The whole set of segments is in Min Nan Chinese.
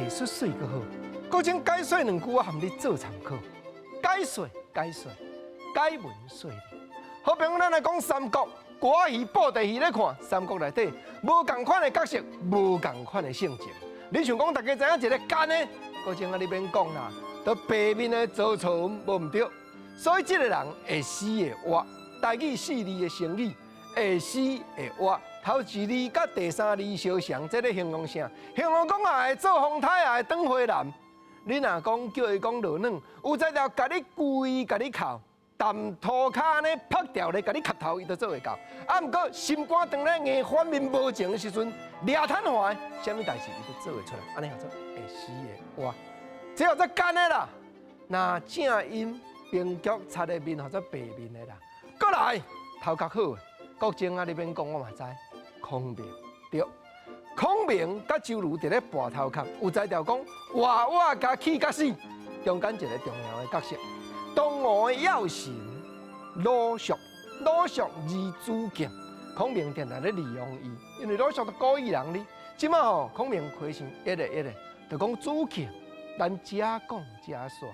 術媠閣好。閣將解說兩句，我含你做參考。解說解說，解文說理。好朋友，咱來講三國，歌仔戲、布袋戲咧看，三國內底無仝款的角色，無仝款的性情。你想講大家知影一个奸的，閣種啊你免講啦，都白面的曹操無毋對。所以這个人會死會活，台語四字的成語會死會活，頭一字佮第三字相像，這咧形容啥？形容講啊會做風颱，也會當花籃。你若講叫伊講落軟，有才調共你跪共你哭，踮塗跤按呢拍掉咧，共你磕頭，伊都做會到。啊，毋過心肝當咧硬反面無情的時陣，掠癱瘓，啥物代誌伊都做會出來。按呢叫做會死會活，這叫做奸的啦。若正音平腳擦的面，叫做白面的啦。閣來頭殼好的，國政啊，你免講我嘛知。孔明對，孔明佮周瑜佇咧搏頭殼，有才調講活活共氣甲死，中間一个重要的角色，東吳的要臣魯肅，魯肅字子敬，孔明定定咧利用伊，因為魯肅都故意人哩。這馬吼，孔明開心一个一个，就講子敬，咱遮講遮煞。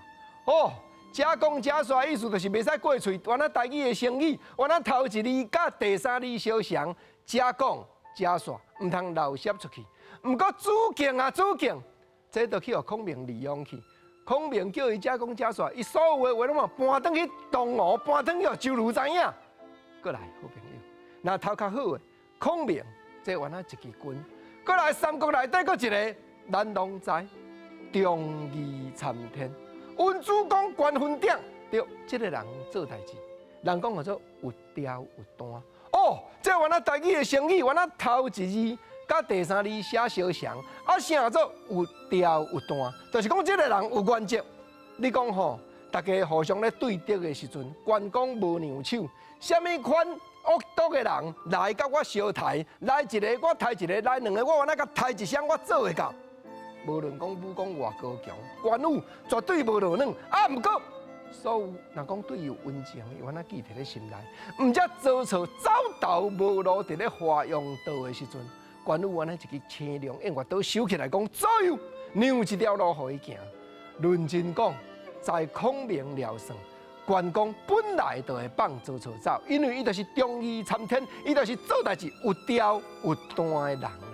哦，遮講遮煞意思就是袂使過喙，原來台語的成語，原來頭一字佮第三字相像，遮講遮煞，毋通漏泄出去。毋過子敬啊，子敬，這就去予孔明利用去。孔明叫伊遮講遮煞，伊所有的話攏嘛搬轉去東吳，搬轉去予周瑜知影。閣來好朋友，若頭殼好的孔明，這原來一支軍。閣來三國內底閣一个，咱攏知，忠義參天。文主公關雲長，對，這个人做代誌，人講叫做有調有彈。哦，這原來台語的成語，原來頭一字佮第三字寫相像，啊，啥做有調有彈，就是講這个人有原則。你講吼，大家互相咧對敵的時陣，關公無讓手，啥物款惡毒的人來佮我相刣，來一个我刣一个，來兩个我原來共刣一雙，我做會到。無論講武功偌高強，關羽絕對無落軟。啊，毋過所有若講對伊有恩情，伊原來記佇咧心內。毋才曹操走投無路，佇咧華陽道的時陣，關羽原來一支青龍偃月刀收起來，講左右讓一條路予伊行。論真講，在孔明了算，關公本來就會放曹操走，因為伊就是忠義參天，伊就是做代誌有調有彈的人。